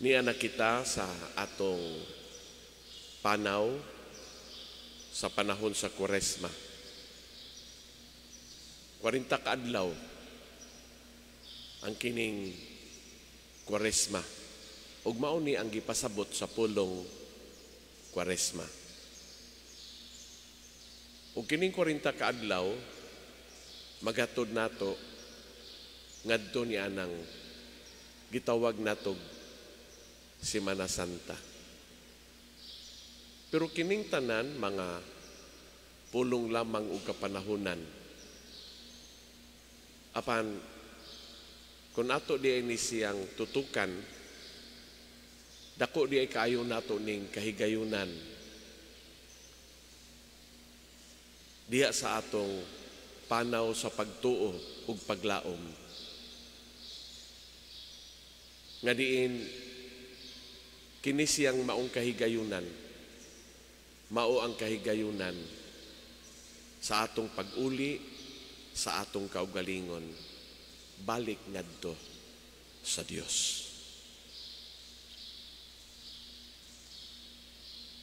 Nia na kita sa atong panaw sa panahon sa Kuresma. 40 ka adlaw ang kining Kuresma. Ug mao ni ang gipasabot sa pulong Kuresma. Ug kining 40 ka adlaw maghatod nato ngadto ni anang gitawag natog Semana Santa. Pero kining tanan mga pulong lamang og kapanahunan. Apan kung ato di ni siyang tutukan, dako di ay kaayo nato ning kahigayunan diha sa atong panaw sa pagtuo ug paglaom. Nga diin kini siyang maong kahigayunan, mao ang kahigayunan sa atong pag-uli, sa atong kaugalingon, balik ngadto sa Dios.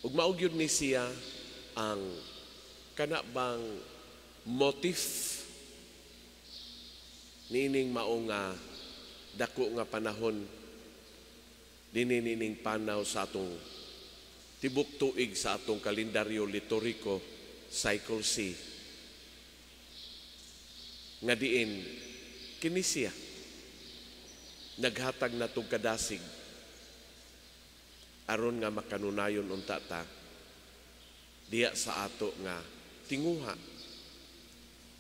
Ug mao gyud ni siya ang kana bang motif niining mao nga dako nga panahon dinhi niining panaw sa atong tibok tuig sa atong kalendaryo liturhiko cycle C, nga diin kini siya naghatag natong kadasig aron nga makanunayon unta ta diha sa ato nga tinguha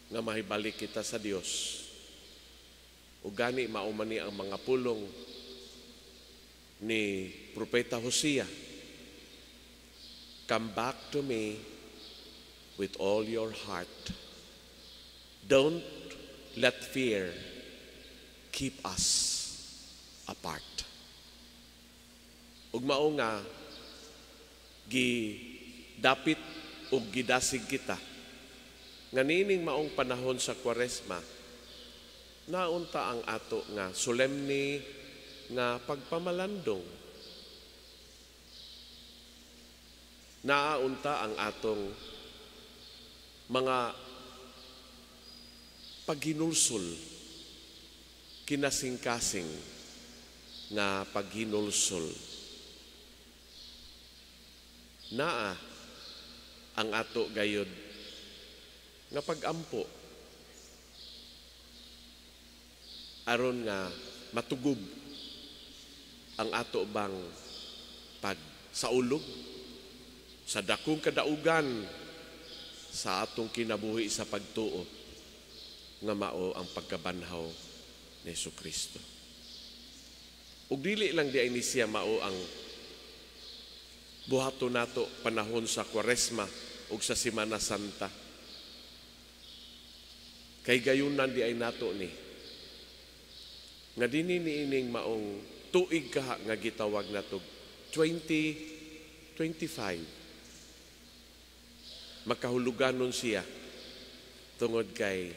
nga mahibalik kita sa Dios. Ug gani mao man ni ang mga pulong ni Propeta Hosea: "Come back to me with all your heart. Don't let fear keep us apart." Ug mao nga gidapit ug gidasig kita nga niining maong panahon sa Kwaresma, naunta ang ato nga solemne nga pagpamalandong. Naaunta ang atong mga paghinulsol, kinasingkasing nga paghinulsol. Naa ang ato gayod nga pagampo aron nga matugob ang ato bang pagsaulog sa dakong kadaugan sa atong kinabuhi sa pagtuo nga mao ang pagkabanhaw ni Hesukristo. Ug dili lang di ay ni siya mao ang buhaton nato panahon sa Kwaresma ug sa Semana Santa. Kay gayunan di ay nato ni nga dinhi niining maong tuig kaha nga gitawag nato 2025, makahuluganon siya tungod kay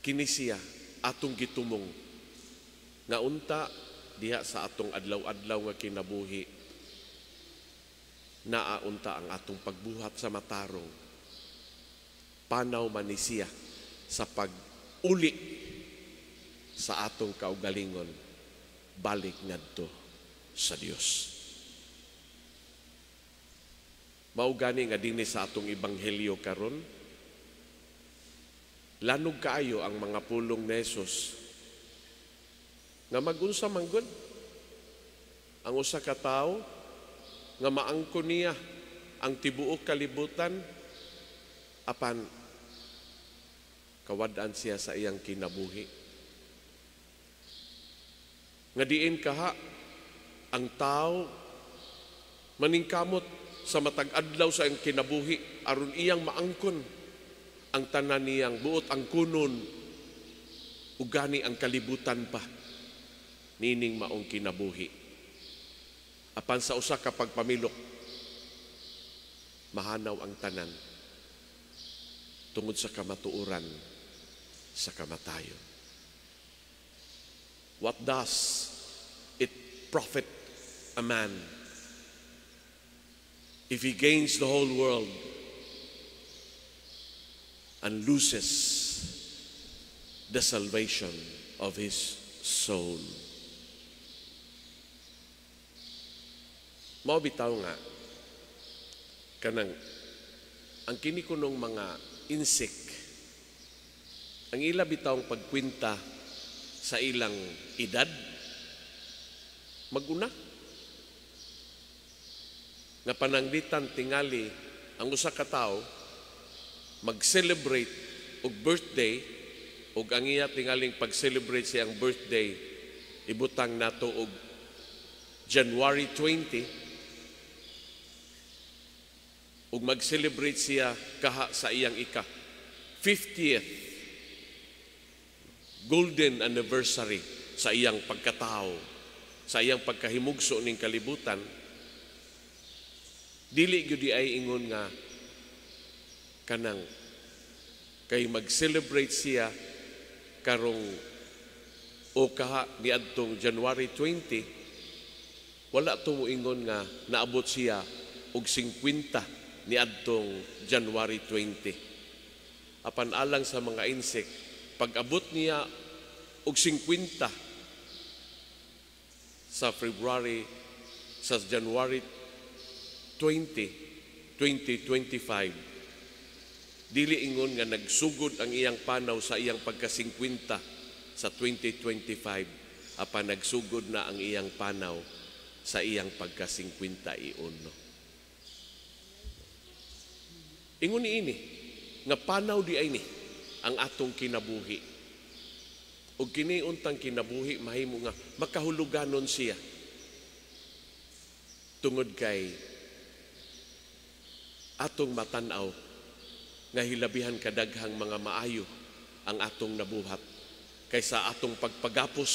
kini siya atong gitumong nga unta diha sa atong adlaw-adlaw nga kinabuhi naa unta ang atong pagbuhat sa matarong. Panaw man ni siya sa pag-uli sa atong kaugalingon balik ngadto sa Dios. Mao gani nga dinhi sa atong ebanghelyo karon, lanog kaayo ang mga pulong ni Jesus nga magunsa man gud ang usa ka tawo nga maangkon niya ang tibuok kalibutan apan kawad-an siya sa iyang kinabuhi. Nga diin kaha ang tao maningkamot sa matag adlaw sa iyang kinabuhi aron iyang maangkon ang tanan niyang buot angkunon ug gani ang kalibutan pa nining maong kinabuhi. Apan sa usa ka pagpamilok, mahanaw ang tanan tungod sa kamatuoran sa kamatayon. What does it profit a man if he gains the whole world and loses the salvation of his soul?" Mao bitaw nga kanang ang kini kunong mga insect, ang ila bitawng pagkwenta sa ilang edad maguna nga pananglitan tingali ang usa ka tawo mag-celebrate og birthday, ug ang iya tingaling pag-celebrate siyang birthday ibutang nato og January 20, ug mag-celebrate siya kaha sa iyang ika 50th golden anniversary sa iyang pagkatao, sa iyang pagkahimugso ning kalibutan, dili gyud ay ingon nga kanang kay mag-celebrate siya karong o kaha niadtong January 20, wala to moingon nga naabot siya og 50 niadtong January 20. Apan alang sa mga insect, pag-abot niya og 50 sa February, sa January 20, 2025, dili ingon nga nagsugod ang iyang panaw sa iyang pagka-50 sa 2025, apan nagsugod na ang iyang panaw sa iyang pagka-51. Ingon ni ini nga panaw di ay ni ang atong kinabuhi. Ug kini untang kinabuhi mahimo nga makahuluganon siya tungod kay atong matan-aw nga hilabihan kadaghang mga maayo ang atong nabuhat kaysa atong pagpagapos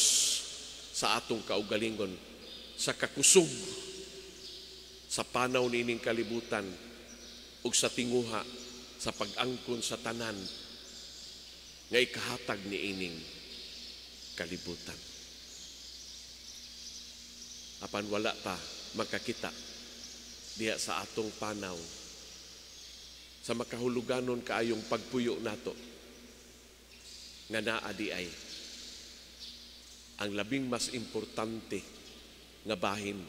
sa atong kaugalingon sa kakusog sa panaw niining kalibutan ug sa tinguha sa pag-angkon sa tanan nga ikahatag niining kalibutan. Apan wala ta makakita diha sa atong panaw sa makahuluganon kaayong pagpuyo nato nga naa di ay ang labing mas importante nga bahin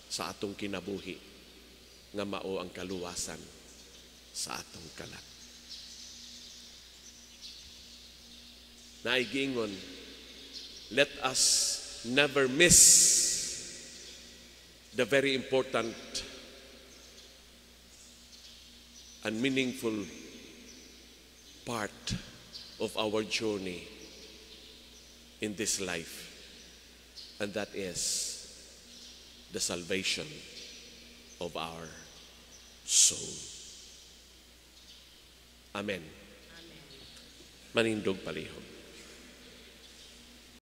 sa atong kinabuhi nga mao ang kaluwasan sa atong kalat. Naigingon, let us never miss the very important and meaningful part of our journey in this life, and that is the salvation of our soul. Amen. Amen. Manindog palihog.